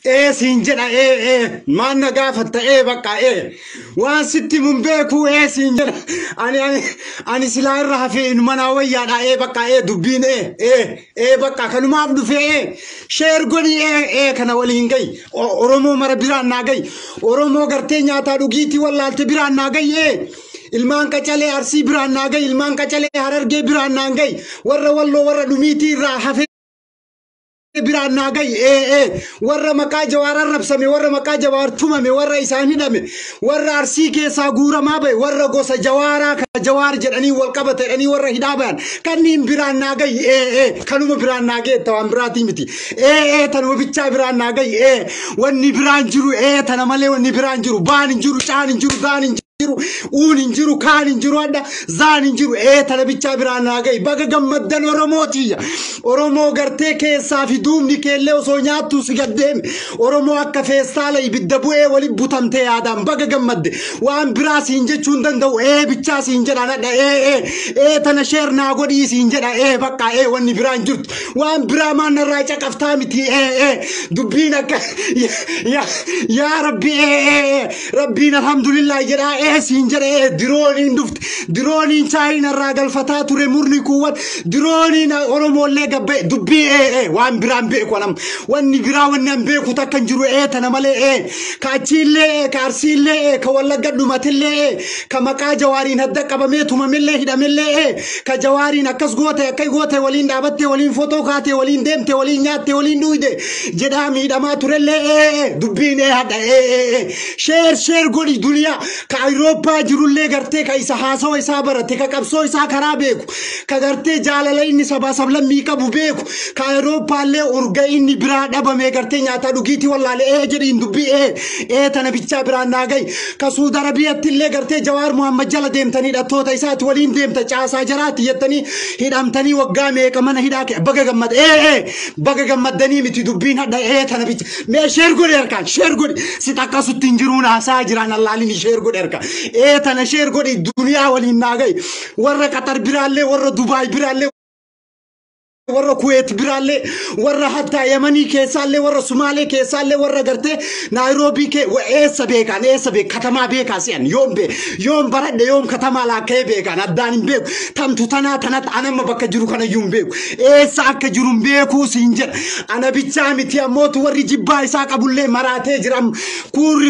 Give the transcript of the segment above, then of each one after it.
Ee siin jedha, ee ee maal na gaafatta? Ee bakka ee waan sitti mun beeku, ee siin jedha. Ani silaa irra hafee inuma naa wayyaadha. Ee bakka ee dubbiin ee ee ee bakka kanumaaf dhufee. Ee share godhi, ee ee kana waliin gahi, Oromoo mara biraan naa gahi, Oromoo gartee nyaataa dhugiitii wallaalte biraan naa gahi, ee ilmaan qacalee Arsii biraan naa gahi, ilmaan qacalee Harargee biraan naa gahi, warra Walloo warra dhumiitii irraa hafe biraan naa gahi, ee ee warra maqaa Jawaar arrabsame, warra maqaa Jawaar tumame, warra isaan hidhame, warra Arsii keessaa guuramaa bahe, warra gosa Jawaaraa ka Jawaar jedhanii wal qabate jedhanii warra hidhaa bahan kanneen biraan naa gahi. Ee ee kanuma biraan naa gahe, waan biraatii miti. Ee ee tanuma bichaa biraan naa gahi. Ee wanni biraan jiru, ee tana malee wanni biraan jiru baan hin jiru, caan hin jiru, daan hin jiru, uun hin jiru, kaan hin jiru, adda zaan hin jiru. Ee tana bichaa biraan naa gahi. Baga gammaddan Oromootiyya, Oromoo gartee keessaa fi duubni keellee osoo nyaattu si gaddeeme, Oromoo akka feestaala ibidda bu'ee walitti butamtee yaadaan baga gammadde. Waan biraa siin jechuu hin danda'u, ee bichaa siin jedha nadha. Ee ee ee tana share naa godhii siin jedha. Ee bakka ee wanni biraan jirtu waan biraa maan narraa caqaftaa miti. Ee ee dubbiin akka yaa Rabbi, ee ee Rabbiin alhamdulillah jedhaa, ee siin jedha. Ee dirooniin dhufte, dirooniin Chaayinarraa galfataa ture murni kuuwwan dirooniin Oromoollee gabbee dubbii. Ee ee waan biraan beeku anam, wanni biraa wanni an beeku takka hin jiru, ee tana malee. Ee ka achiillee, ee ka Arsiillee, ee ka Wallagga dhumatillee, ee ka maqaa Jawaariin hadda qabamee tumamillee hidhamillee, ee ka Jawaariin akkas goote akka goote waliin dhaabatte, waliin fotoo kaate, waliin deemte, waliin nyaatte, waliin dhuyde jedhaa miidhamaa turellee. Ee ee dubbiin ee hadha. Ee ee ee share share godhi. Duniyaa ka Awurooppaa jirullee gartee ka isa haasawa isaa barate, ka qabsoo isaa karaa beeku, ka gartee jaalala inni sabaa sablammii qabu beeku, ka Awurooppaallee urga inni biraa dhabame gartee nyaataa dhugiitii wallaale, ee jedhiin dubbii. Ee ee tana bichaa biraan naa gahi. Ka Suud Arabiyaatti illee gartee Jawaar Muhammad jala deemtanii, hidhattoota isaati waliin deemta, caasaa jaraati jettanii hidhamtanii waggaa meeqa mana hidhaa baga gammad. Ee ee baga gammaddanii miti, dubbiin hadha ee tana bicha. Mee share godhi, harkaan share godhi. Si xaqqasutti hin jiruun haasaa jiraan allaalini. Share godhi harka, ee tana share godhi, duniyaa waliin naa gahi, warra Qatar biraallee, warra Dubaay biraallee, warra Kuweet biraallee, warra hattaa Yamanii keessaallee, warra Sumaalee keessaallee, warra gartee Naayiroobii kee eessa beekan, eessa beek katamaa beekaa si'an yoom bee yoom baradhe, yoom katamaa laakka'ee beekan addaan hin beeku. Tamtu tanaa tanatti anamma bakka jiru kanayyuu hin beeku, eessa akka jiru hin beekuu siin jedha. Ana bichaa miti, ammootu warri jibbaa isaa qabullee maraatee jira. Kuun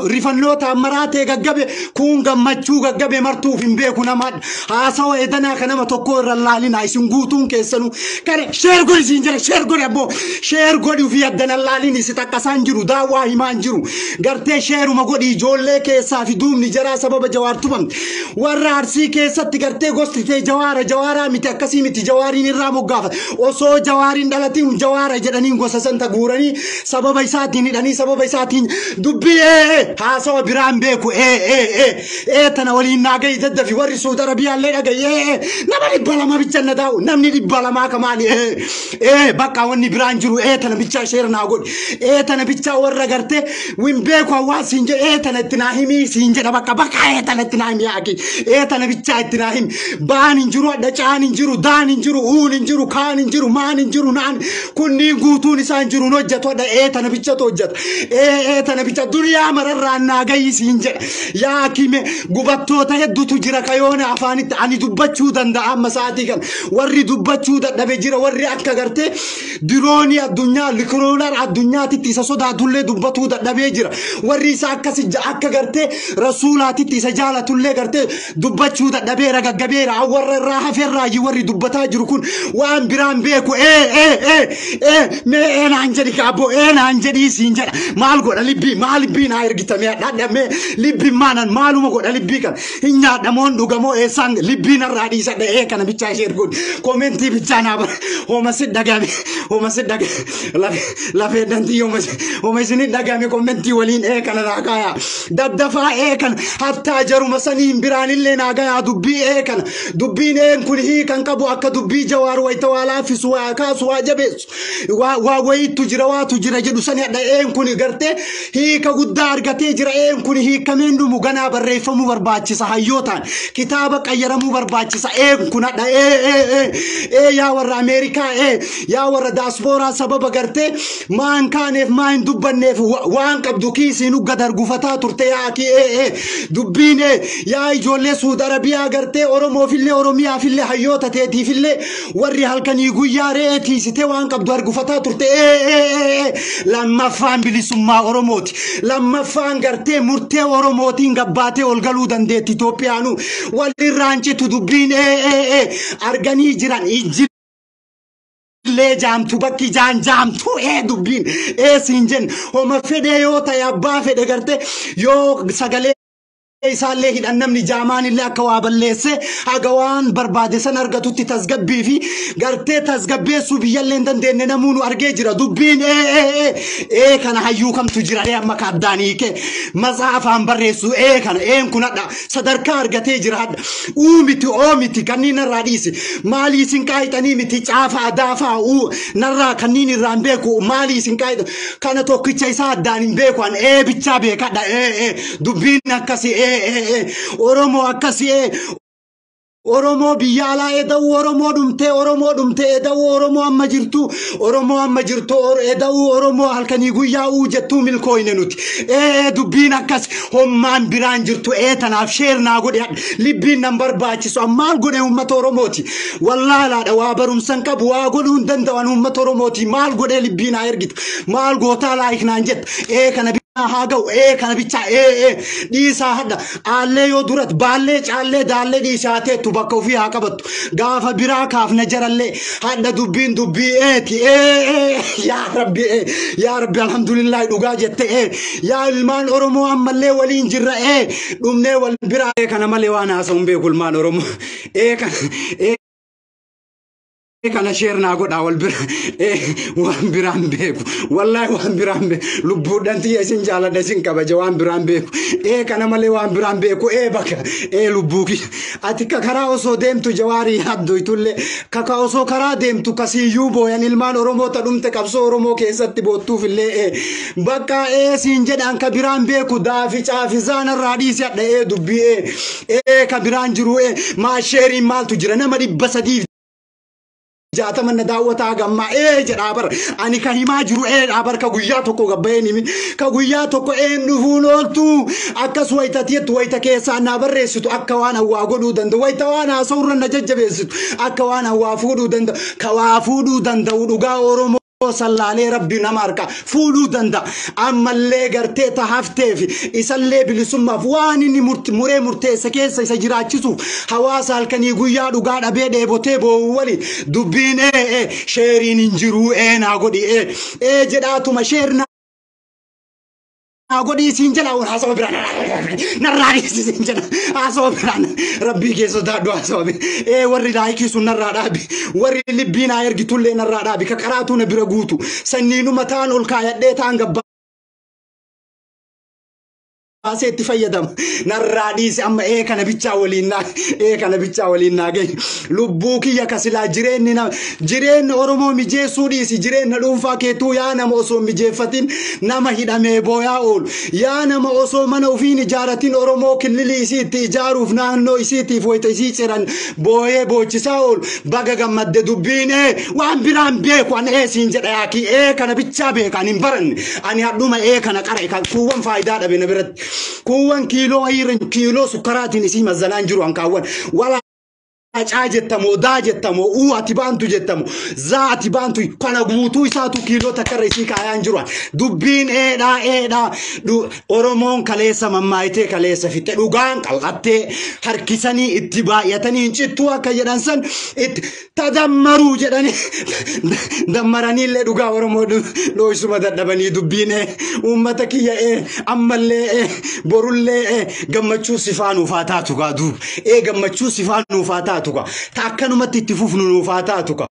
rifannootaan maraatee gaggabe, kuun gammachuu gaggabe, martuuf hin beeku. Nama haasawa edanaa ka nama tokko irra laalina isin guutuun keessanuu kana share godhi siin jedha. Share godhi abboo, share godhi. Ofii addana laalini, si taqqasaan jiru, daawwaa himaan jiru. Gartee sheeruma godhi. Ijoollee keessaa fi duubni jaraa sababa Jawaar tumamte, warra Arsii keessatti gartee gosti tee Jawaara, Jawaaraa miti, akkasii miti, Jawaariin irraa moggaafa, osoo Jawaariin dhalatiin Jawaara jedhaniin gosa san taguuranii sababa isaatiin hidhanii sababa isaatiin dubbii. Ee haasawa biraan beeku. Ee ee ee ee tana waliin naa gahi daddafi. Warri Suud Arabiyaallee dhagahi. Ee ee nama 200 bicha na daa'u, namni 200 kamaali. Ee ee bakka wanni biraan jiru, ee tana bichaa share naa godhi. Ee tana bichaa warra gartee win beeku hawaas siin jedhe, ee tana itti naa himii siin jedha. Bakka bakka ee tana itti naa himi yaaki, ee tana bichaa itti naa himi. Baan hin jiru adda, caan hin jiru, daan hin jiru, uun hin jiru, kaan hin jiru, maan hin jiru, naan kunniin guutuun isaan jiru hin hojjetu adda. Ee tana bichatu hojjeta. Ee ee tana bicha duniyaa mararraan naa gahi siin jedha. Yaa kime gubattoota hedduutu jira kayoona afaanitti ani dubbachuu danda'a amma sa'aatii kana. Warri dubbachuu dadhabe jira, warri akka gartee diroonii addunyaa likiroolar addunyaatitti isa sodaatullee dubbatuu dadhabee jira, warri isa akkas akka gartee rasuulaatitti isa jaalatullee gartee dubbachuu dadhabeera, gaggabeera. Warra irraa haferraayi warri dubbataa jiru kun waan biraan beeku. Ee ee ee ee mee ee naan jedhi kaaboo, ee naan jedhii siin jedha. Maal godha libbii, maal libbii naa ergitame dhadha? Mee libbiin maanan maaluma godha? Libbii kana hin nyaadhamoon dhugamoo eessaan libbii narraa dhiisadha? Ee kana bichaa ishee erguun koomentii bichaa naa bara. Homa si dhagame, homa si dhagame, lafee dantii homa isinii dhagame, koomentii waliin ee kana naa kaayaa daddafaa. Ee kana hattaa jaruma saniin biraanillee naa gayaa dubbii. Ee kana dubbiin een kun hiikan qabu akka dubbii Jawaar wayita waa laaffisu, waa kaasu, waa jabeessu, waa wayiitu jira, waatu jira jedhu sani hadha. Een kun gartee hiika guddaa argatee jira. Een kun hiikameen dhumu, ganaa barreeffamuu barbaachisa, hayyootaan kitaaba qayyaramuu barbaachisa. Een kun hadha. Ee ee ee ee yaa warra warra Ameerikaa ee yaa warra daaspooraa sababa gartee maan kaaneef maa hin dubbanneef waan qabdu kiisiin ugga dargufataa turte yaa akii ee ee dubbiin ee yaa ijoollee Suud Arabiyaa gartee Oromoofillee Oromiyaafillee hayyoota teetiifillee warri halkanii guyyaa re'ee tiisitee waan qabdu argufataa turte ee ee ee lammaffaan bilisummaa Oromooti lammaffaan gartee murtee Oromootiin gabbaatee ol galuu dandeetti Itoophiyaanuu walirraan citu dubbiin ee ee ee arganii jiran ijji illee jaamtu bakki jaan jaamtu ee dubbiin ee siin jenna homa fedhee yoo ta'e abbaa fedhe garte yoo sagalee isaallee hidhan namni jaamaan illee akka waa balleesse haga waan barbaade san argatutti tasgabbii fi gartee tasgabbeessuu biyyallee hin dandeenye namuu nu argee jira dubbiin ee ee ee ee kana hayyuu kamtu jira ee amma ka addaan hiike matsaafaan barreessu ee kana een kun hadha sadarkaa argatee jira hadha uu miti oo miti kanneen narraa dhiisi maalii isin qaayixanii miti caafaa daafaa uu narraa kanneen irraan beeku maalii isin qaayixa kana tokkicha isaa addaan hin beeku an ee bichaa beekadha ee ee dubbiin akkasi ee ee ee Oromoo akkasi ee Oromoo biyya alaa eda'uu Oromoo dhumtee Oromoo dhumtee eda'uu Oromoo amma jirtu Oromoo amma jirtu eda'uu Oromoo halkanii guyyaa uu jettuu milkooyne nuti ee dubbiin akkas hommaan biraan jirtu ee tanaaf sheer naa godhe libbiin nan barbaachisu ammaal godhe uummata Oromooti wallaalaadha waa barumsan qabu waa godhuu hin danda'an uummata Oromooti maal godhee libbii naa ergita maal gootaa laayik naan jetta ee kana haa ga'u ee kana bichaa ee ee dhiisaa hadha aallee yoo durat baallee caallee daallee dhiisaa teettu bakka ofii haa qabattu gaafa biraa kaafna jarallee hadha dubbiin dubbii eeti ee ee yaa rabbi ee yaa rabbi alhamdulillahi dhugaa jette ee yaa ilmaan Oromoo ammallee waliin jirra ee dhumnee wal biraa ee kana malee waan haasa'u hin beeku ilmaan Oromoo ee kana ee kana sheer naa godhaa wal bira waan biraan beeku wallaahi waan biraan beeku lubbuudhaan tiyya isin jaaladha isin kabaja waan biraan beeku ee kana malee waan biraan beeku ee bakka ee lubbuu kiyya ati ka karaa osoo deemtu jawaarii yaaddoytullee kaka osoo karaa deemtu kasiiyyuu booyan ilmaan Oromoo ta dhumte qabsoo Oromoo keessatti boottuufillee ee bakka ee siin jedhaan ka biraan beeku daafi caafi zaanarraa dhiisi hadha ee dubbii ee ee ka biraan jiru ee maa sheeriin maaltu jira nama 360 na daawwataa gammaa ee jedhaa bara ani ka himaa jiru ee dhaa bara ka guyyaa tokko gabbayeen himi ka guyyaa tokko een dhufuun ooltu akkas wayita tiyettu wayita keessaa naa barreessitu akka waan hawwaa godhuu danda'u wayita waan haasa'urra na jajjabeessitu akka waan hawwaa fuudhuu danda'u ka waa fuudhuu danda'u dhugaa Oromoo sallaalee rabbi nama harka fuudhuu danda'a ammallee gartee ta hafteef isallee bilisummaaf waan inni muree murteesse keessa isa jiraachisuuf hawaasa halkanii guyyaa dhugaa dhabee dheebotee boo'u waliin dubbiin ee ee sheeriin hin jiruu ee naa godhi ee ee jedhaatuma sheer naa godhi siin jedha haasawa biraan narraa dhiisi siin jedha haasawa biraan rabbii keessa sodaadhu haasawa ee warri laayikii sun narraa dhaabi warri libbii naa ergitullee narraa dhaabi ka qaraatuu na bira guutu sanniinuma taan ol kaayadhee taan gabbaa baasee itti fayyadama narraa dhiisi amma ee kana bichaa waliin naa ee kana bichaa waliin naa gahi lubbuu kiyya kasilaa jireenyi na jireenya Oromoo mijeessuu dhiisi jireenya dhuunfaa keetuu yaa nama osoo mijeeffatin nama hidhamee booyaa oolu yaa nama osoo mana ofiin ijaaratin Oromoo killilii isii itti ijaaruuf naannoo isiitiif wayita isii ciran booyee boochisaa oolu baga gammadde dubbiin ee waan biraan beeku an ee siin jedha yaakii ee kana bichaa beeka ani hin baranne ani hadhuma ee kana qara kuuwwan faayidaa dhabe na biratti kuuwwan kiiloo wayiirra kiiloo sukkaraatiin isii mazzanaan jiru hankaawwan wala caa jettamoo daa jettamoo uu ati baantu jettamoo zaa ati baantu kana guutuu isaatu kiiloo takkarra isii kaayaan jiru dubbiin eedhaa eedhaa Oromoon kaleessa mammaayitee kaleessa fixe dhugaan qal'attee harkisanii itti baay'atanii hin cittuu akka jedhan san itti tadammaruu jedhanii dammaraniillee dhugaa Oromoo dhooysuma dadhabanii dubbiin ee uummata kiyya ee ammallee ee borullee ee gammachuu sifaa nuuf haa taatu gaa duuba ee gammachuu sifaa nuuf haa taatu gaa ta akkanumatti itti fufnu nuuf haa taatu gaa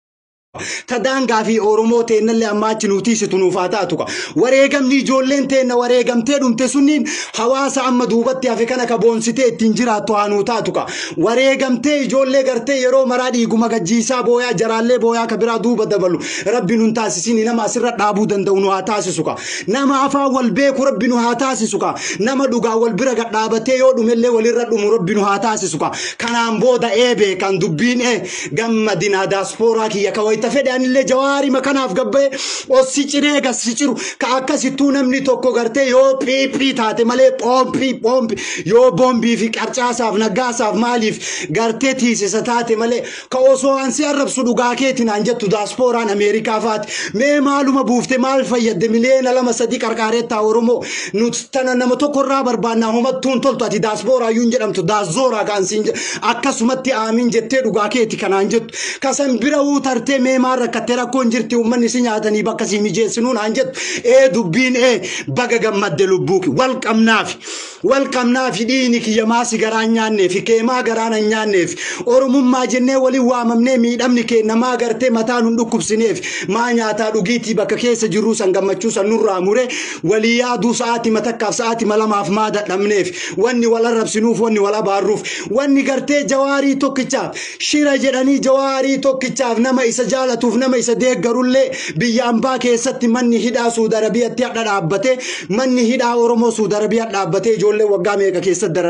ta daangaa fi Oromoo teennallee ammaa achi nuu tiisitu nuuf haa taatu gaa wareegamni ijoolleen teenna wareegamtee dhumte sunniin hawaasa amma duubatti hafe kana ka boonsitee ittiin jiraattu haa nuu taatu gaa wareegamtee ijoollee gartee yeroo maraa dhiiguma gajjiisaa booyaa jaraallee booyaa ka biraa duuba dabalu rabbi nun taasisini nama asirra dhaabuu danda'u nu haa taasisu gaa nama afaan wal beeku rabbi nu haa taasisu gaa nama dhugaa wal bira gadhaabatee yoo dhumellee walirra dhumu rabbi nu haa taasisu gaa kanaan booda ee beekan dubbiin ee gammadinaa daaspooraa kiyya ka wayita Wayita fedhe anillee Jawaarima kanaaf gabba'e ossi ciree gassi ciru ka akkasittuu namni tokko gartee yoo piiphii taate malee phoompii phoompi yoo boombii fi qarcaasaaf nagaasaaf maaliif gartee tiisisa taate malee ka osoo ansi arrabsu dhugaa keetiin aan jettu daaspooraan Ameerikaa faati. Mee maaluma buufte, maal fayyadde? Miliyoona 2-3 qarqaareettaa Oromoo nuti tana nama tokkorraa barbaannaa, homattuun toltu. Ati daaspooraa iyyuu hin jedhamtu, daazzooraa kan siin akkasumatti aamiin jettee dhugaa keeti kanaan jettu. Kasan bira tartee mee maal rakkattee, rakkoon jirti, uummanni si nyaatanii bakka si mijeessinuu naan jettu. Ee, dubbiin ee, baga gammadde lubbuuki. Wal qabnaafi, wal qabnaafi. Dhiini kiyya maa si garaan nyaanneefi, keemaa garaan hin nyaanneefi, Oromummaa jennee waliin waamamnee miidhamni kee namaa gartee mataan hin dhukkubsineef, maa nyaataa dhugiitii bakka keessa jirru san gammachuu san nurraa mure, walii yaaduu sa'aatii matakkaaf sa'aatii 2f maa dadhabneef? Wanni wal arrabsinuuf, wanni wal abaarruuf, wanni gartee Jawaarii tokkichaaf shira jedhanii, Jawaarii tokkichaaf nama isa jaalatuuf nama isa deeggarullee biyya ambaa keessatti manni hidhaa Suudi Arabiyaatti hadha dhaabbate, manni hidhaa Oromoo Suudi Arabiyaa dhaabbatee ijoollee waggaa meeqa keessatti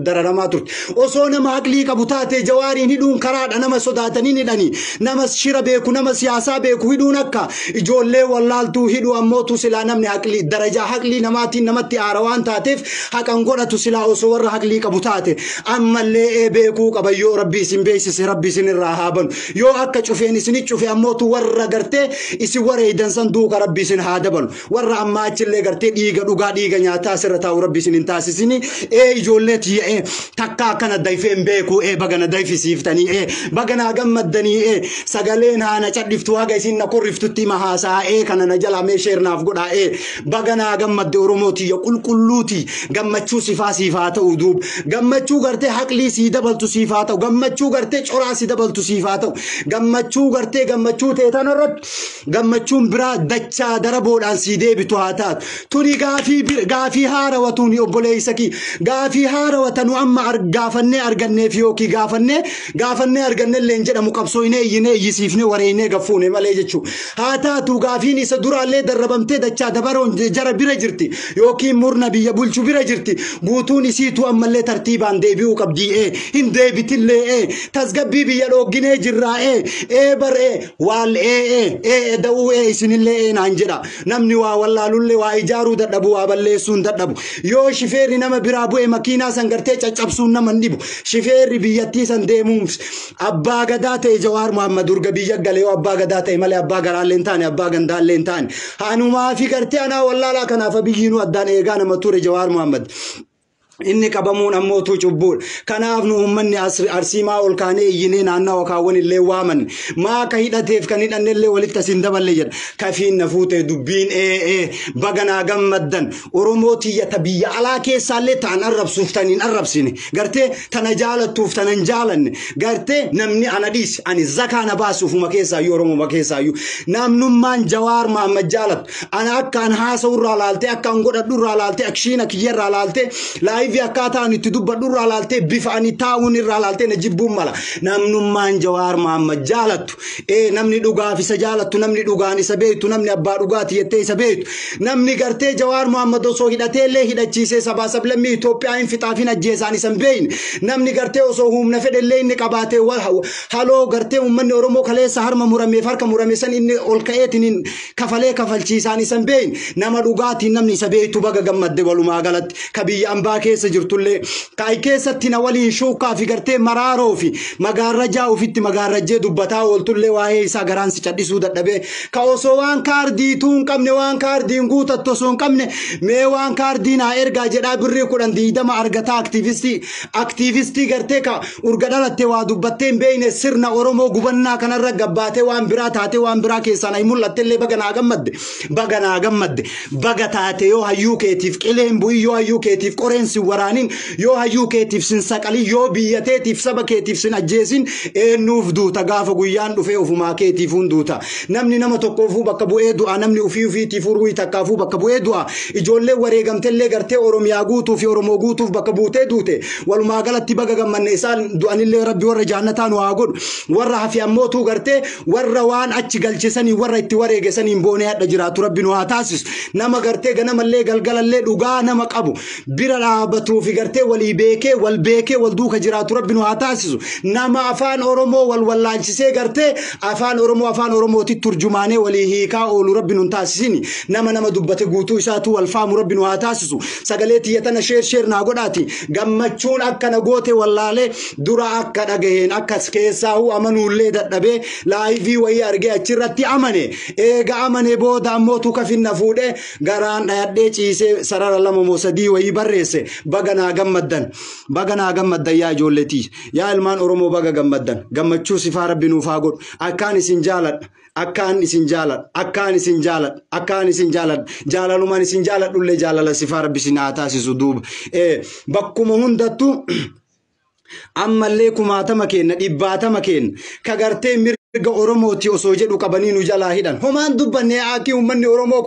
dararamaa turte. Osoo nama aqlii qabu taate Jawaariin hidhuun karaadha. Nama sodaatanii hidhanii, nama shira beeku, nama siyaasaa beeku hidhuun akka ijoollee wallaaltuu hidhu ammootu silaa namni aqlii darajaa haqlii namaatiin namatti aara waan taateef haqan godhatu silaa osoo warra haqlii qabu taate. Ammallee ee beekuu qaba. Yoo Rabbi isin beeksise, Rabbi isin irraa haa banu. Yoo akka cufeen isin cufe ammootu warra gartee isin wareeydan san duuka Rabbi isin haa dabalu. Warra ammaa achillee gartee dhiiga dhugaa dhiiga nyaataa asirra taa'u Rabbi isin hin taasisini. Ee, ijoollee tiyya, ee, takka akkana dayfee hin beeku. Ee, bagana dayfisiiftanii, ee, baganaa gammaddanii. Ee, sagaleen haana cadhiftu haga isin na korriftutti hima haasaa. Ee, kana na jalaa mee share naaf godhaa. Ee, baganaa gammadde Oromoo tiyya qulqulluuti. Gammachuu sifaa siif haa ta'u duub. Gammachuu gartee haqlii sii dabaltu siif haa ta'u. Gammachuu gartee coraa si dabaltu siif haa ta'u. Gammachuu gartee gammachuu ta'e tanarratti gammachuun biraa dachaa daraboodhaan sii deebitu haa taatu. Tuni gaafii haarawa, tuni obboleessa kii gaafii haarawa tanu amma gaafannee arganneef yookiin gaafannee argannellee hin jedhamu, qabsooynee iyyinee iyyisiifnee wareeynee gaffuune malee jechuudha. Haa taatu, gaafiin isa duraallee darrabamtee dachaa dabaroon jara bira jirti yookiin murna biyya bulchu bira jirti. Guutuun isiitu ammallee tartiibaan deebi'uu qabdi. Ee, hin deebitillee. Ee, tasgabbii biyya dhoogginee jirraa. Ee, ee, bar ee waal ee ee ee da'uu ee isinillee ee naan jedha. Namni waa wallaalullee waa ijaaruu dadhabu, waa balleessuun dadhabu. Yoo shifeerri nama biraa bu'e makiinaa san gartee caccabsuun nama hin dhibu. Shifeerri biyyattii san deemuun abbaa gadaa ta'e Jawaar Muhammad urga biyya galee yoo abbaa gadaa ta'e malee abbaa garaallee hin taane, abbaa gandaallee hin taane. Hanumaa fi gartee anaa wallaalaa kanaaf biyyiinuu addaan eegaa nama ture Jawaar Muhammad. Inni qabamuun ammootu cubbuudha. Kanaaf nu uummanni Arsiimaa ol kaanee iyyinee naannawa kaawwan illee waaman. Maa ka hidhateef kan hidhanne illee walitti asiin daballe jedha. Kafiin na fuute dubbiin. Ee, ee, baganaa gammaddan. Oromoo tiyya ta biyya alaa keessaallee ta'an arrabsuuf tan hin arrabsine. Gartee tana jaalattuuf tana hin jaalanne. Gartee namni ana dhiisi, ani zakaa na baasu ufuma keessaayyuu, Oromuma keessaayyuu. Namnummaan Jawaar Mahammad jaalattu. Ana akka an haasa'urraa laaltee, akka an godhadhurraa laaltee, akshiina kiyyarraa laaltee, live akkaataa ani itti dubbadhurraa laaltee, bifa ani taa'uun irraa laaltee na jibbuun mala. Namnummaan Jawaar Mahammad jaalattu. Ee, namni dhugaaf isa jaalattu, namni dhugaan isa beektu, namni abbaa dhugaati jettee isa beektu. Namni gartee Jawaar Mahammad osoo hidhatee illee hidhachiisee sabaa sablammii Itoophiyaa hin fixaaf hin ajjeesaan isa hin beekne. Namni gartee osoo humna fedhellee inni qabaatee haloo gartee uummanni Oromoo kaleessa harma murameef harka murame san inni ol ka'eetiin kafalee kafalchiisaan isa hin beekne. Nama dhugaatiin namni isa beektu baga gammadde. Walumaa galatti ka biyya ambaa keessa jirtullee ka keessatti na waliin shuukaa fi gartee maraaroo fi magaarrajaa ofitti magaarrajjee dubbataa ooltullee waa'ee isaa garaan si cadhisuu dadhabee, ka osoo waan kaardiituu hin qabne, waan kaardiin guutattu osoo hin qabne, mee waan kaardii naa ergaa jedhaa birrii 10 20 argataa aktiivistii gartee ka urga dhalatte waa dubbattee hin beekne, sirna Oromoo gubannaa kanarra gabbaatee waan biraa taatee waan biraa keessaan ay mul'attellee baga naa gammadde, baga naa gammadde, baga taate. Yoo hayyuu keetiif qileen bu'ii, yoo hayyuu keetiif qoreen sin waraanin, yoo hayyuu keetiif sin saqalin, yoo biyya teetiif saba keetiif sin ajjeesin, eenyuuf duuta? Gaafa guyyaan dhufee ofumaa keetiifuun duuta. Namni nama tokkoofuu bakka bu'ee du'a, namni ufii ufiitiifuu ruhii takkaafuu bakka bu'ee du'a. Ijoollee wareegamtellee gartee Oromiyaa guutuu fi Oromoo guutuuf bakka buutee duute. Walumaa galatti baga gammanne. Isaan du'anillee Rabbi warra jaannataa nu haa godhu. Warra hafi ammootuu gartee warra waan achi galchisanii warra itti wareegesaniin boonee hadha jiraatu Rabbi nu haa taasisu. Nama gartee ganamallee galgalallee dhugaa nama qabu bira dhaabatee. dhaabbatuu fi gartee walii beekee wal beekee wal duuka jiraatu Rabbi nu haa taasisu. Nama afaan Oromoo wal wallaalchisee gartee afaan Oromoo afaan Oromootti turjumaanee walii hiikaa oolu Rabbi nu hin taasisini. Nama nama dubbate guutuu isaatu wal faamu Rabbi nu haa taasisu. Sagalee tiyya tana share share naa godhaati. Gammachuun akkana goote wallaalee dura akka dhagaheen akkas keessaahuu amanuullee dadhabee live wayii argee achirratti amane. Eega amane booda ammoo tuka finna fuudhee garaan dhayadhee ciisee sarara 2 moo 3 wayii barreesse. Baga naa gammaddan. Baga naa gammaddan yaa ijoolleetii. Yaa ilmaan Oromoo baga gammaddan. Gammachuu sifaa Rabbi nuuf haa godhu. Akkaan isin jaaladha. Akkaan isin jaaladha. Akkaan isin jaaladha. Akkaan isin jaaladha. Jaalalumaan isin jaaladhullee jaalala sifaa Rabbi isin haa taasisu duuba. Bakkuma hundattuu ammallee kumaatama kenna dhibbaatama kenna ka gartee mirga Oromooti osoo jedhu qabanii nu jalaa hidhan. Homaan dubbannee akki uummanni Oromoo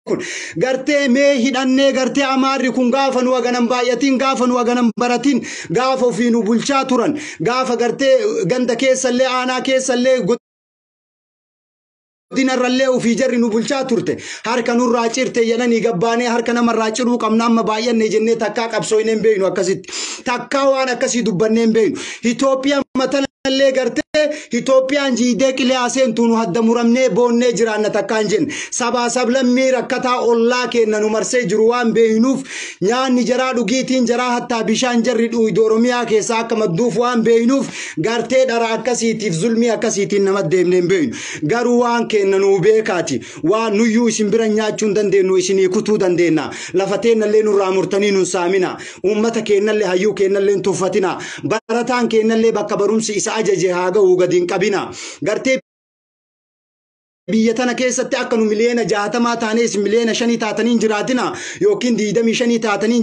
kun gartee mee hidhannee gartee Amaarri kun gaafa nu haganan baay'atiin, gaafa nu haganan baratiin, gaafa ofii nu bulchaa turan, gaafa gartee ganda keessallee aanaa keessallee godinarrallee ofii jarri nu bulchaa turte, harka nurraa cirte jedhanii gabbaanee harka namarraa ciruu qabna amma baay'anne jennee takkaa qabsoo hin beeknu, akkasitti takkaa waan akkasii dubbannee hin beeknu. Itoophiyaan matanallee gartee Itoophiyaan jiidee qilee seentuu nu hadda muramnee boonnee jiraanna takkaan jenne. Sabaa sablammii rakkataa ollaa keenya nu marsee jiru waan beeknuuf, nyaanni jaraa, dhugiitiin jaraa, hattaa bishaan jarri dhuyidu Oromiyaa keessaa akka madduuf waan beeknuuf, gartee dhara akkasiitiif zulmii akkasiitiin nama deemnee hin beeknu. Garuu waan keenya nuu beekaati, waan nuyyuu isin bira nyaachuu hin dandeenyu, isinii kutuu dandeenya. Lafa teennallee nurraa murtanii nun saamina. Uummata keennallee, hayyuu keennallee hin tuffatina. Barataan keennallee bakka barumsi isa ajaje haa ga'uu gadi hin qabina. Gartee biyya tana keessatti akka nu miliyoona 60 taanee isin miliyoona 5 taatanii hin jiraatina yookiin 25 taatanii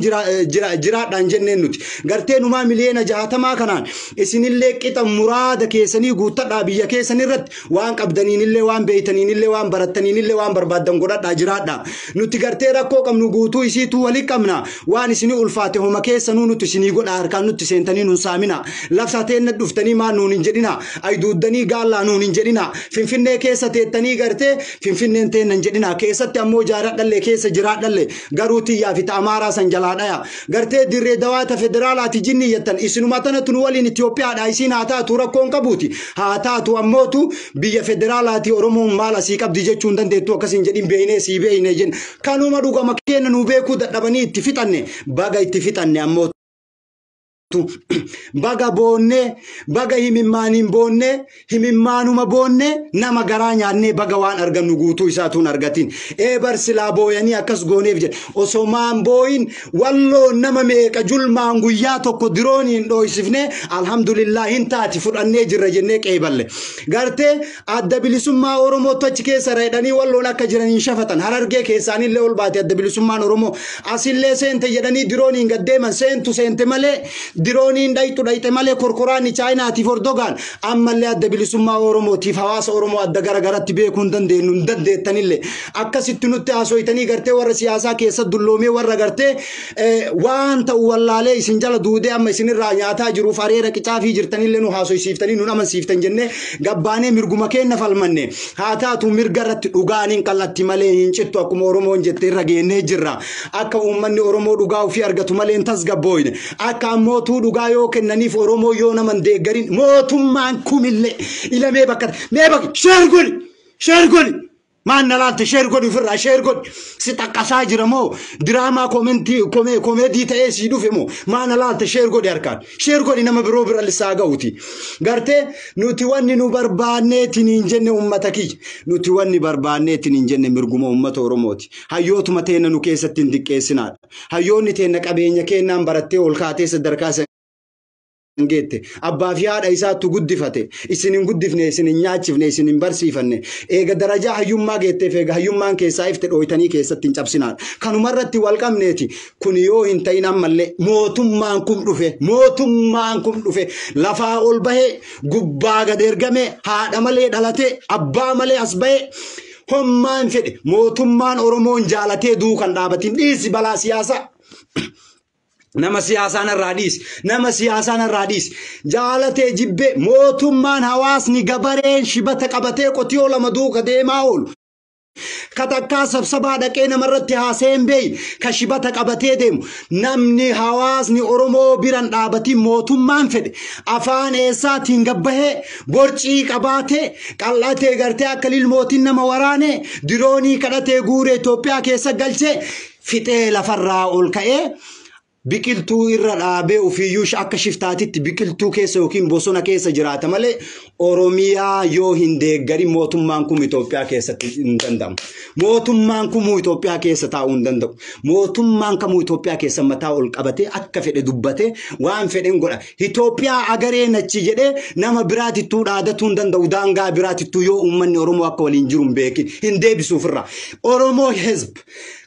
jiraadhaan jenneen nuti. Gartee numaa miliyoona 60 kanaan isinillee qixa muraada keessanii guuttadhaa, biyya keessan irratti waan qabdaniinillee, waan beeytaniinillee, waan barattaniinillee, waan barbaaddan godhadhaa jiraadhaa. Nuti gartee rakkoo qabnu guutuu isiituu walii qabna. Waan isinii ulfaate homa keessanuu nuti isinii godha, harkaan nutti seentanii nun saamina. Lafa teenna dhuftanii maa nuun hin jedhina. Ayiduuddanii gaallaa nuun hin jedhina. Finfinnee keessa teettanii gartee Finfinneen teenna hin jedhina. Keessatti ammoo jaaradhallee keessa jiraadhallee garuu tiyyaa fi Amaaraa san jalaa dhaya. Gartee Dirree Dawaata federaalaati jinni jettan, isinuma tanatu nu waliin Itoophiyaadha, isiin haa taatu, rakkoon qabuuti. Haa taatu ammootu biyya federaalaati Oromoon maal asii qabdi jechuu hin dandeettu, akkasiin jedhin, beeynee sii beeyne jenna. Kanuma dhugama keenya nu beekuu dadhabanii itti fixanne. Baga itti fixanne ammoo, baga boonnee, baga himimmaaniin boonnee, himimmaanuma boonnee nama garaa nyaannee, baga waan argannu guutuu isaatuun argatin. Eebar silaa booyanii akkas gooneef jedhe. Osoo maan booyin Walloo nama meeqa julmaan guyyaa tokko dirooniin dhooysifnee, alhamdulillah hin taati fudhannee jirra jennee qeeballe. Gartee Adda Bilisummaa Oromootu achi keessa reedhanii Walloon akka jiraniin shafatan. Harargee keessaanillee ol baate Adda Bilisummaan Oromoo. Asillee seente jedhanii dirooniin gaddeeman, seentu seente malee, dirooniin dhayxu dhayxe malee, korkoraanni Chaayinaatiif Ordogaan ammallee Adda Bilisummaa Oromootiif hawaasa Oromoo adda gara garatti beekuu hin dandeenyu, hin dandeettanillee. Akkasitti nutti haasoytanii gartee warra siyaasaa keessa dulloomee, warra gartee waan ta'u wallaalee isin jala duudee amma isinirraa nyaataa jiruuf areera qicaafii jirtanillee nu haasoysiiftanii nun amansiiftan jennee gabbaanee mirguma keenna falmanne. Haa taatu, mirga irratti dhugaan hin qal'atti malee hin cittu akkuma Oromoon jette irra geennee jirra. Akka uummanni Oromoo dhugaa ofii argatu malee hin tasgabbooyne. Akka ammootuu dhugaa yoo kennaniif Oromoo yoo naman deeggarin mootummaan kumillee ilamee bakka mee bakka. Share godhi, share godhi. Maan na laalte? Share godhi ofirraa, share godhi. Si xaqqasaa jira moo diraamaa koomentii koomeedii ta'ee sii dhufe moo maa na laalte? Share godhi harkaan. Share godhi, nama biroo bira lissaa ga'uti. Gartee nuti wanni nu barbaanneetiin hin jenne, uummata kiyya. Nuti wanni barbaanneetiin hin jenne mirguma uummata Oromooti. Hayyootuma teenna nu keessatti hin diqqeessinaadha. Hayyoonni teenna qabeenya kennaan barattee ol kaatee sadarkaa geette. Abbaa fi haadha isaattu guddifate. Isin hin guddifne, isin hin nyaachifne, isin hin barsiifanne. Eega darajaa hayyummaa geetteef, eega hayyummaan keessaa ifte, dhooytanii keessatti hin cabsinaadha. Kanumarratti wal qabneeti. Kun yoo hin ta'in ammallee mootummaan kun dhufe, mootummaan kun dhufe lafaa ol bahee gubbaa gad ergame, haadha malee dhalatee abbaa malee as bahee hommaan fedhe mootummaan Oromoon jaalatee duukan dhaabatin dhiisi balaa siyaasaa. Nama siyaasaa narraa dhiisi. Nama siyaasaa narraa dhiisi. Jaalatee jibbee mootummaan hawaasni gabareen shibata qabatee qotiyoo lama duuka deemaa oolu. Ka takkaa sabsabaa dhaqee namarratti haasa'ee hin beeyne, ka shibata qabatee deemu, namni hawaasni Oromoo biran dhaabatiin mootummaan fedhe afaan eessaatiin gabbahee borcii qabaatee qal'atee gartee akka lilmootiin nama waraanee diroonii kadhatee guuree Itoophiyaa keessa galchee fixee lafarraa ol ka'ee biqiltuu irra dhaabee ofiiyyuu akka shiftaatitti biqiltuu keessa yookiin bosona keessa jiraata malee Oromiyaa yoo hin deeggarin mootummaan kun Itoophiyaa keessatti hin danda'amu. Mootummaan kamuu Itoophiyaa keessa taa'uu hin danda'u. Mootummaan kamuu Itoophiyaa keessa mataa ol qabatee akka fedhe dubbatee waan fedhen godha. Itoophiyaa agaree nachi jedhee nama biraatittuu dhaadatuu hin danda'u. Daangaa biraatittuu yoo uummanni Oromoo akka waliin jiru hin beekin hin deebisuufirra. Oromoo hizb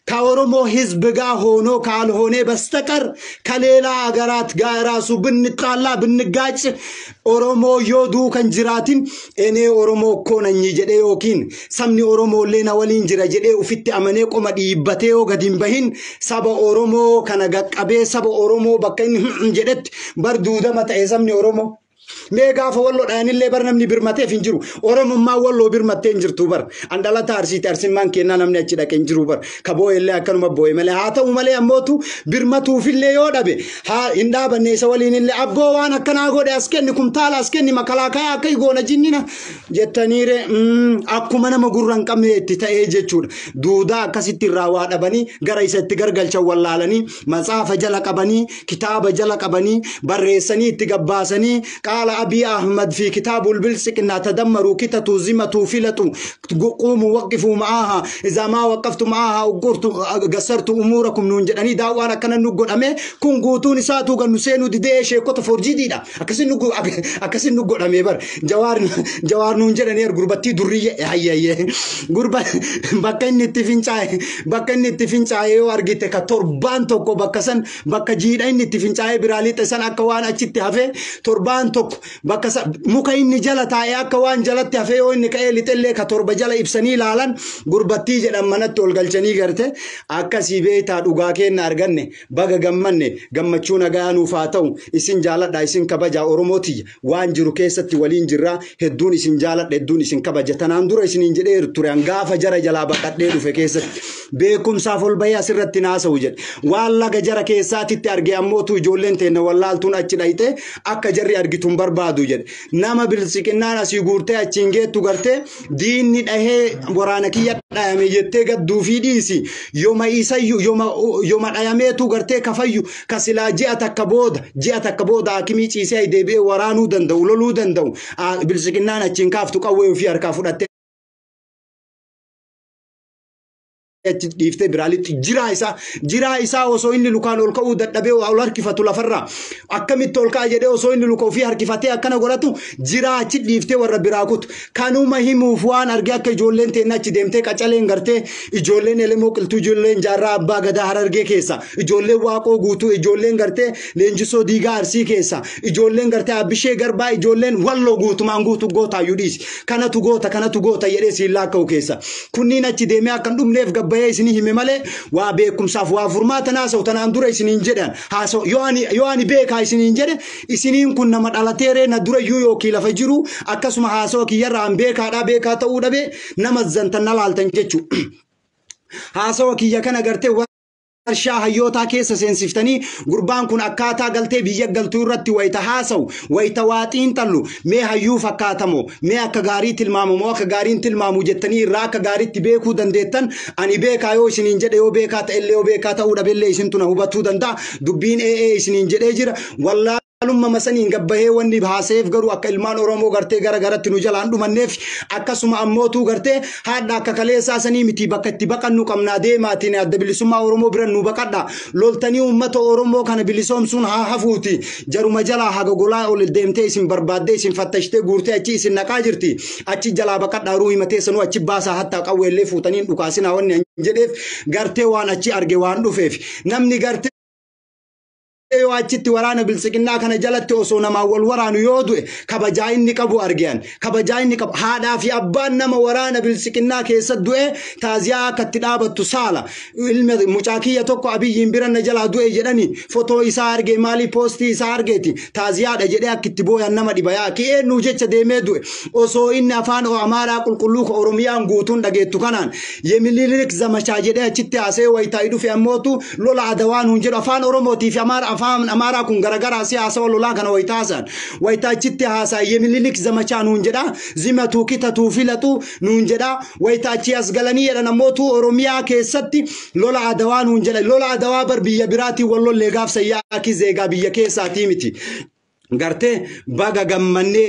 ከኦሮሞ ህዝብ ጋር ሆኖ ካልሆነ በስተቀር ከሌላ አገራት ጋር ራሱ ብንጣላ ብንጋጭ ኦሮሞ ዮዱ ከንጅራትን እኔ ኦሮሞ እኮ ነኝ ጀዴ ዮኪን ሰምኒ ኦሮሞ ሌና ወሊን ጅረ ጀዴ ኡፊት አመኔ ቆመ ዲበቴ ዮ ገዲን በሂን ሰበ ኦሮሞ ከነገቀቤ ሰበ ኦሮሞ በከኝ ጀደት በርዱደመ ተኤ ሰምኒ ኦሮሞ Mee gaafa walloo dhayanillee bar namni birmateef hin jiru. Oromummaan walloo birmattee hin jirtu bar. Andalata arsiiti arsimmaan kennaa namni achi dhaqe hin jiru bar. Ka boo'ellee akkanuma boo'e malee haa ta'u malee ammootu birmatuufillee yoo dhabe haa hin dhaabanne isa waliinillee abboo waan akkanaa godhe as kenni kumtaala as kenni makalaakayaa akka goona jinnina jettaniire akkuma nama gurra hin qabne itti ta'ee jechuudha. Duudaa akkasitti irraa waa dhabanii gara isa itti gargalchan wallaalanii matsaafa jala qabanii kitaaba jala qabanii barreessanii itti gabbaasanii قال أبي أحمد في كتاب البلسك تدمروا كتتوا زمتوا فلتوا قوموا وقفوا معاها إذا ما وقفتوا معاها وقرتوا قصرتوا أموركم نونجدني داوانا كان نقول أمي كون قوتوني ساتو قنسينو دي شيء كوتا فورجيدي أكسن نقول أمي بر جوار جوار نونجدني غربتي درية هيا هيا غربة بكني تفنشاي بكني تفنشاي وارجيت كتربان توكو بكسن بكجيد إني تفنشاي برالي تسن أكوان أشتي هفه تربان tokko bakka muka inni jala taa'ee akka waan jalatti hafee yoo inni ka'ee lixellee ka torba jala ibsanii ilaalan gurbattii jedhan manatti ol galchanii garte akkasii beektaa dhugaa kenna arganne baga gammanne gammachuu nagaa nuuf haa ta'u isin jaaladha isin kabaja Oromootiyya waan jiru keessatti waliin jirra hedduun isin jaaladha hedduun isin kabaja tanaan dura isiniin jedhee ture gaafa jara jalaa baqadhee dhufe keessatti beekumsaaf ol bahee asirratti naasa'u jedhe waan laga jara keessaatitti arge ammootu ijoolleen teenna wallaaltuun achi dhayite akka jarri argitu hin barbaadu jedhe nama bilisiqinnaan asii guurtee achiin geettu gartee diinni dhahee waraana kiyya dhayame jettee gadduufii dhiisi yoma isayyu yoma dhayameetu gartee kafayyu kasilaa ji'a takka booda hakimii ciisee deebi'ee waraanuu danda'u loluu danda'u bilisiqinnaan achiin kaaftu qawwee ofii harkaa fudhattee dhiiftee biraalitti jiraa isaa osoo inni lukaan ol ka'uu dadhabee ol harkifatu lafarraa akkamitti ol ka'a jedhee osoo inni luka ofii harkifatee akkana godhatu jiraa achi dhiiftee warra biraa kutu kanuma himuuf waan argee akka ijoolleen teenna achi deemtee qacaleen gartee ijoolleen elemoo qiltuu ijoolleen jaarraa abbaa gadaa harargee keessa ijoolleen waaqoo guutuu ijoolleen gartee leenjisoo diigaa arsii keessa ijoolleen gartee abbishee garbaa ijoolleen walloo guutumaan guutuu gootaayyuu dhiisi kanatu goota jedhee siin laakka'u keessa kunniin achi deemee akka hin dhumneef gabba bahee isinii hime malee waa beekumsaaf waa furmaata naasa'u tanaan dura isiniin jedhan haasa'u yoo ani beekaa isiniin jedhe isiniin kun nama dhalateeree na dura iyyuu yookiin lafa jiru akkasuma haasa'u kiyyarraa an beekaadhaa beekaa ta'uu dhabe nama zantan na laaltan jechuudha. Haasa'u kiyya kana gartee warshaa hayyootaa keessa seensiftanii gurbaan kun akkaataa galtee biyya galtuu irratti wayita haasa'u wayita waa xiinxallu mee hayyuu fakkaatamoo mee akka gaarii tilmaamamoo akka gaariin tilmaamu jettanii irraa akka gaariitti beekuu dandeettan ani beekaa yoo isiniin jedhe yoo beekaa ta'ellee yoo beekaa ta'uu dhabellee isintu na hubatuu danda'a dubbiin ee isiniin jedhee jira wallaa Maalummaa masaniin gabbahee wanni haaseef garuu akka ilmaan Oromoo gartee gara garatti nu jalaan dhumanneef akkasuma ammootuu gartee haadha akka kaleessaa sanii miti bakka itti baqannu qabnaa deemaatiin adda bilisummaa Oromoo bira nu baqadha loltanii uummata Oromoo kana bilisoomsuun haa hafuuti jaruma jalaa haga golaa ol deemtee isin barbaaddee isin fattashtee guurtee achi isin naqaa jirti achi jalaa baqadhaa ruu himatee sanuu achi baasaa hattaa qawweellee fuutaniin dhukaasinaa wanni jedheef gartee waan achi arge waan dhufeef namni gartee Yoo achitti waraana biltsiqinnaa kana jalatti osoo namaan wal waraanu yoo du'e, kabajaa inni qabu argan. Kabajaa inni qabu, haadhaa fi abbaan nama waraana biltsiqinnaa keessa du'e taaziyaa akka itti dhaabattu saala. Ilma mucaa kiyya tokko Abiyyiin bira na jalaa du'e jedhani, fotoo isaa argee, maalii, poostii isaa argeeti, taaziyaadha jedhee akka itti booyan nama dhiba. Yaa ki eenyu jecha deemee du'e, osoo inni afaan Amaaraa qulqulluu ka Oromiyaan guutuun dhageettu kanaan "የምኒልክ ዘመቻ" jedhee achitti haasa'ee, wayitaa dhufe ammootu lola Adawaa nuun jedhu. Afaan Oromootii fi afaan Amaaraa kun garagaraa si haasawa lolaa kana wayitaa haasa'an, wayitaa achitti haasa'a "የምኒልክ ዘመቻ" nuun jedha, "ዝመቱ ክተቱ filatu" nuun jedha. Wayitaa achi as galanii jedhan ammootu Oromiyaa keessatti lola Adawaa nuun jedha. Lola Adawaa bar biyya biraatiin wal lollee gaafsa, yaaki zeegaa biyya keessaatii miti. Gartee baga gammannee,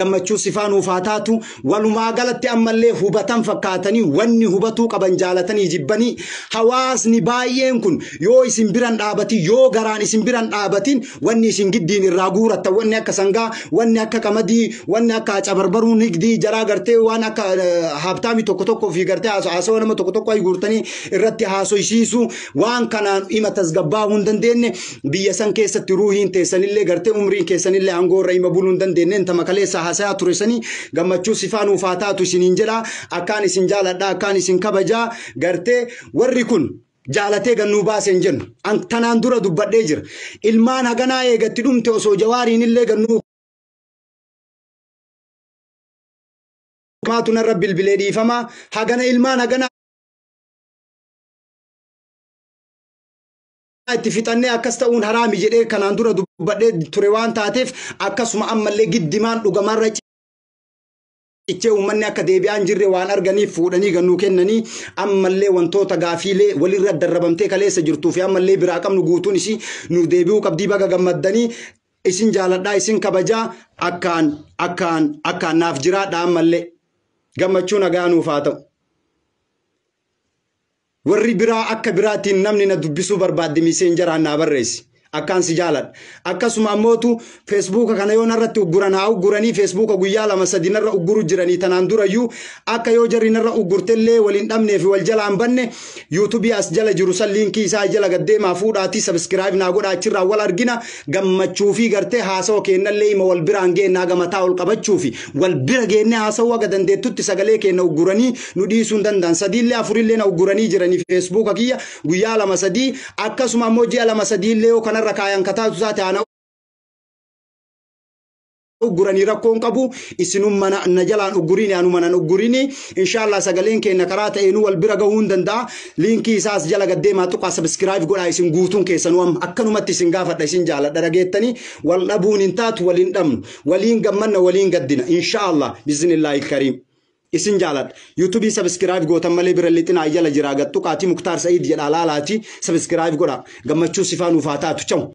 gammachuu sifaa nuuf haa taatu. Walumaa galatti ammallee hubatan fakkaatanii, wanni hubatuu qaban jaalatanii jibbanii, hawaasni baay'een kun yoo isin biran dhaabatin, yoo garaan isin biran dhaabatin, wanni isin giddiin irraa guurattan, wanni akka sangaa, wanni akka qamadii, wanni akka cabarbaruu nigdii jaraa, gartee waan akka haabtaamii tokko tokko fi gartee haasawa nama tokko tokko guurtanii irratti haasoysiisu, waan kanaan ima tasgabbaa'uu hin dandeenye. Biyya san keessatti ruuhiin teessanillee, gartee umriin keessanillee aangoo irra ima buluu hin dandeenye. Tama kaleessa haasayaa ture sanii gammachuu sifaa nuuf haa taatu isiniin jedha. Akkaan isin jaaladha, akkaan isin kabajaa. Gartee warri kun jaalatee gannuu baaseen jennu tanaan dura dubbadhee jira. Ilmaan haganaa eegatti dhumte, osoo Jawaariin illee gannuu maatu narra bilbilee, dhiifama, hagana ilmaan hagana itti fixannee akkas ta'uun haraami jedhee kanaan dura dubbadhee ture. Waan taateef akkasuma ammallee giddimaan dhugamarra cichee uummanni akka deebi'aa hin jirre waan arganiif fuudhanii gannuu kennanii. Ammallee wantoota gaafiilee walirra darrabamtee kaleessa jirtuu fi ammallee biraa qabnu guutuun isii nu deebi'uu qabdii. Baga gammaddanii. Isin jaaladhaa, isin kabajaa. Akkaan akkaan akkaan naaf jiraadha. Ammallee gammachuu nagaa nuuf haa ta'u. Warri biraa akka biraatiin namni na dubbisuu barbaadde Messengeraan naa barreessi. Akkaan si jaaladha. Akkasuma ammootu Facebooka kana yoo narratti ugguran haa ugguranii. Facebooka guyyaa 2 3 narra ugguru jiranii tanaan durayyuu. Akka yoo jarri narra uggurtellee waliin dhabnee fi wal jalaan banne, YouTubeii as jala jiru san linkii isaa jala gaddeemaa fuudhaatii subscribe naa godha. Achirraa wal argina. Gammachuu fi gartee haasawa kennallee ima wal biraan geennaa, gamataa ol qabachuu fi wal bira geennee haasawuu aga dandeettutti sagalee kenna ugguranii nu dhiisuu hin danda'an. Sadiillee afurillee na ugguranii jiranii Facebooka kiyya guyyaa 2 3. Akkasuma ammoo ji'a 2 sadiillee yoo kanarra kaayan kataatu taate ana ugguranii rakkoon qabu. Isinum mana na jalaan ugguriini, anu manan ugguriini. Inshaallah sagaleen keenya karaa ta'eenuu wal bira gahuu hin danda'a. Linkii isaas jala gaddeemaa tuqaa, subscribe godhaa. Isin guutuun keessanuu amma akkanumatti isin gaafadha. Isin jaaladha, dhageettanii. Wal dhabuun hin taatu, waliin dhabnu, waliin gammanna, waliin gaddina, inshaallah biiznillaahi kariim. Isin jaaladha. YouTubeii subscribe gootan malee bira lixinaa, jala jiraa gattuqaatii Muktaar Sa'iid jedha laalaati subscribe godha. Gammachuu sifaa nuuf haa taatu. Chawu.